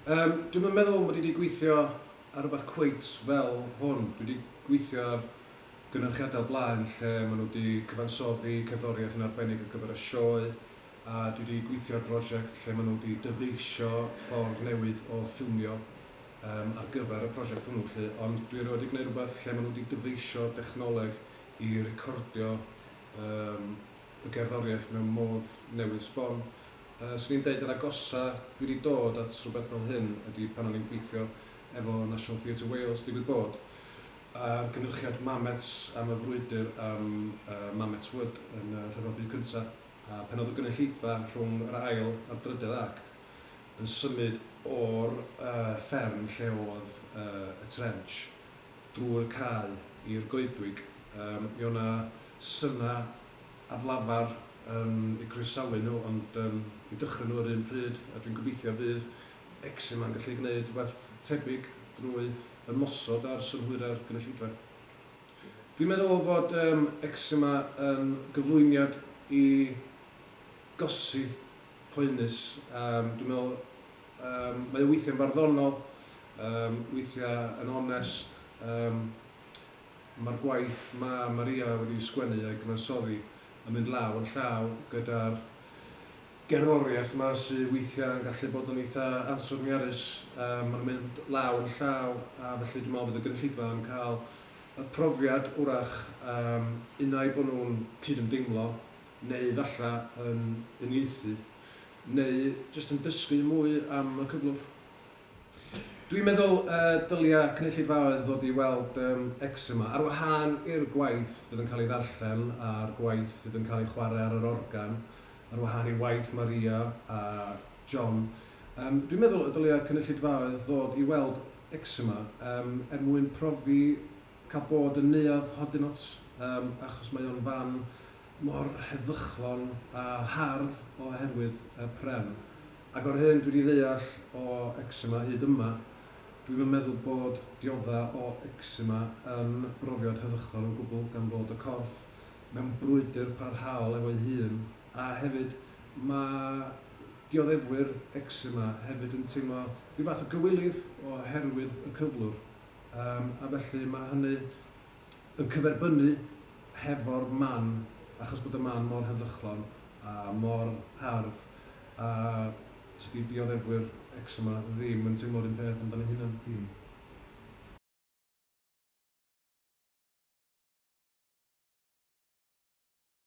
Yym, dwi'm yn meddwl mod i 'di gweithio ar rywbeth cweit fel hwn. Dwi 'di gweithio ar gynyrchiadau o'r blaen lle maen nhw 'di cyfansoddi cerddoriaeth yn arbennig ar gyfer y sioe, a dwi 'di gweithio ar brosiect lle maen nhw 'di dyfeisio ffordd newydd o ffilmio yym ar gyfer y prosiect hwnnw 'lly, ond dwi erioed 'di gwneud rhywbeth lle maen nhw 'di dyfeisio dechnoleg i recordio yym y gerddoriaeth mewn modd newydd sbon. Yy, 'swn i'n deud yr agosa dwi 'di dod at rhywbeth fel hyn ydi pan o'n i'n gweithio efo National Theatre Wales, digwydd bod, ar gynhyrchiad Mametz am y frwydr am yy Mametz Wood yn y Rhyfel Byd Cynta', a pan oedd y gynulleidfa rhwng yr ail a'r drydedd act yn symud o'r yy fferm lle oedd yy y trench drwy'r cae i'r goedwig, yym mi o' 'na synau aflafar yn eu croesawu nhw ond yym eu dychryn nhw yr un pryd, a dwi'n gobeithio fydd Eczema yn gallu gwneud rhywbeth tebyg drwy ymosod ar synhwyrau'r gynulleidfa. Dwi'n meddwl fod yym Eczema yn gyflwyniad i gosi poenus, yym dwi'n meddwl yym mae o weithiau'n farddonol, yym weithiau yn onest, yym Mae'r gwaith mae Maria wedi'i sgwennu a'i gyfansoddi yn mynd law yn llaw gyda'r gerddoriaeth 'ma sy weithiau yn gallu bod yn eitha answrniarus. Yym, maen nhw'n mynd law yn llaw a felly dwi'n meddwl fydd y gynulleidfa yn cael y profiad wrach yym unai bod nhw'n cydymdeimlo neu falle yn uniaethu neu jyst yn dysgu mwy am y cyflwr. Dwi'n meddwl y dylia cynulleidfaoedd ddod i weld Eczema, ar wahân i'r gwaith fydd yn cael ei ddarllen a'r gwaith fydd yn cael ei chwarae ar yr organ, ar wahân i waith Maria a John. Dwi'n meddwl y dylia cynulleidfaoedd ddod i weld Eczema er mwyn profi cael bod yn Neuadd Hoddinott, achos mae o'n fan mor heddychlon a hardd oherwydd y pren. Ac o'r hyn dwi 'di ddeall o eczema hyd yma, dwi'm yn meddwl bod diodda o eczema yn brofiad heddychlon o gwbl gan fod y corff mewn brwydr parhaol efo'i hun a hefyd ma' dioddefwyr eczema hefyd yn teimlo rhyw fath o gywilydd oherwydd y cyflwr yym a felly ma' hynny yn cyferbynnu hefo'r man achos bod y man mor heddychlon a mor hardd a tydi dioddefwyr eczema ddim yn teimlo'r un peth amdan eu hunain.